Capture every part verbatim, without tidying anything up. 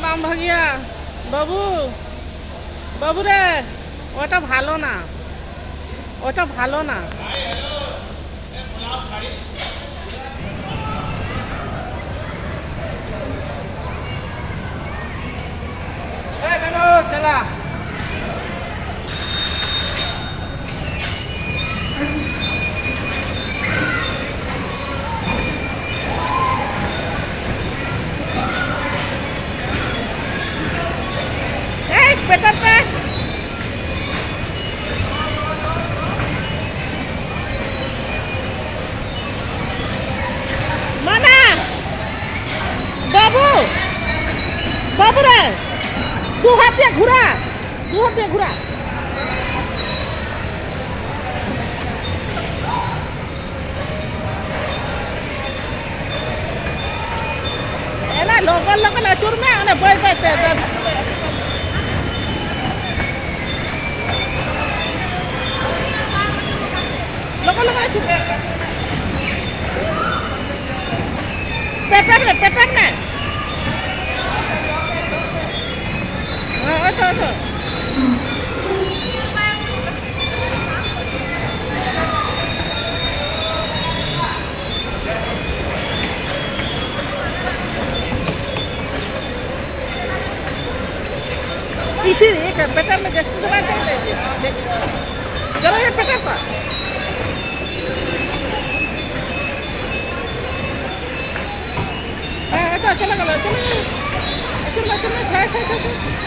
ᱵᱟᱝ ᱵᱷᱟᱹᱜᱤᱭᱟ᱾ ᱵᱟᱹᱵᱩ, ᱵᱟᱹᱵᱩ ᱨᱮ, ᱚᱭᱴᱟ ᱵᱷᱟᱞᱚ ᱱᱟ, ᱚᱭᱴᱟ ᱵᱷᱟᱞᱚ ᱱᱟ᱾ ᱮ ᱵᱮᱱᱩ, ᱪᱟᱞᱟ᱾ ᱮᱭ, ᱯᱮᱴᱮᱨ ᱯᱮ᱾ ᱢᱟᱱᱟ! ᱵᱟᱹᱵᱩ! ᱵᱟᱹᱵᱩ ᱨᱮ! ᱫᱩ ᱦᱟᱛ ᱫᱤᱭᱟ ᱜᱷᱩᱨᱟ! ᱫᱩ ᱦᱟᱛ ᱫᱤᱭᱟ ᱜᱷᱩᱨᱟ! ᱮᱱᱟ ᱞᱚᱜᱚᱱ ᱞᱚᱜᱚᱱ ᱟᱹᱪᱩᱨ ᱢᱮ, ᱚᱱᱮ ᱵᱟᱹᱭ ᱵᱟᱹᱭ ᱛᱮ᱾ ᱞᱚᱜᱚᱱ ᱞᱚᱜᱚᱱ ᱟᱹᱪᱩᱨ ᱢᱮ᱾ ᱯᱮᱴᱮᱨ ᱢᱮ, ᱯᱮᱴᱮᱨ ᱢᱮ᱾ ᱦᱮᱸ, ᱚᱪᱚ, ᱚᱪᱚ᱾ इसी एक बेटा में जैसे तुम्हारे चलो ये बेटा पर। हाँ, अच्छा, चलो, चलो, चलो। चलो, चलो, चलो, चलो।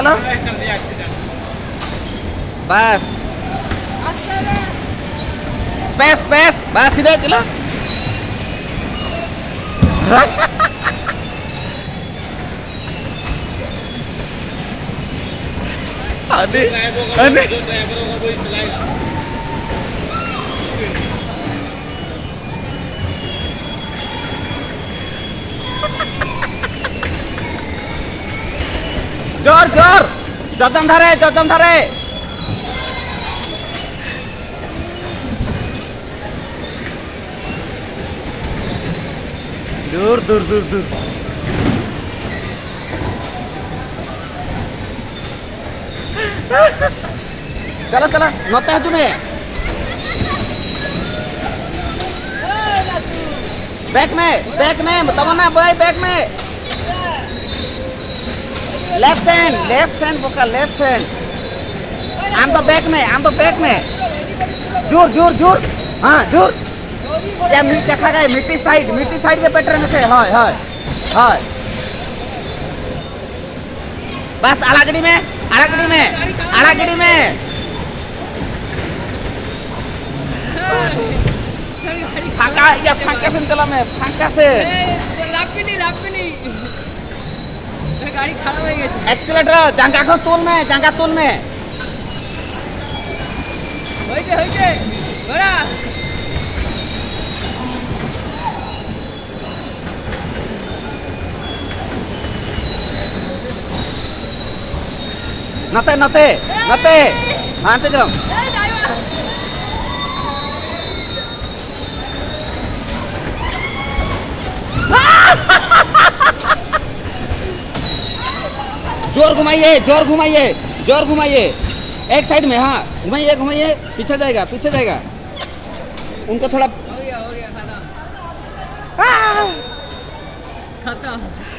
चलो। बस। Space, space. बस, सीधे चलो। अरे, अरे। जोर, जोर। जजम धारे, जजम धारे। दूर, दूर, दूर, दूर। चलो, चलो, नोते हजू में। बैक में, बैक में, तमन्ना भाई, बैक में। लेफ्ट हैंड, लेफ्ट हैंड बोका, लेफ्ट हैंड। आम तो बैक में, आम तो बैक में। जोर, जोर, जोर। हाँ, जोर। या मी चखा गए, मिट्टी साइड, मिट्टी साइड के पेट्रे में से, हाय, हाय, हाय। बस, आड़ा गड़ी में, आड़ा गड़ी में, आड़ा गड़ी में। फांका, या फांका से चला मैं, फांका से। ए, लापिनी, लापिनी। गाड़ी खराब हो गई। एक्सीलेटर, जांगा को तोल में, जांगा तोल में। होइके, होइके। बड़ा। नते, नते, नते। हाँ, नते चलो। जोर घुमाइए, जोर घुमाइए, जोर घुमाइए। एक साइड में, हाँ, घुमाइए, घुमाइए। पीछे जाएगा, पीछे जाएगा। उनको थोड़ा। हो गया, हो गया, खत्म। आ! खत्म।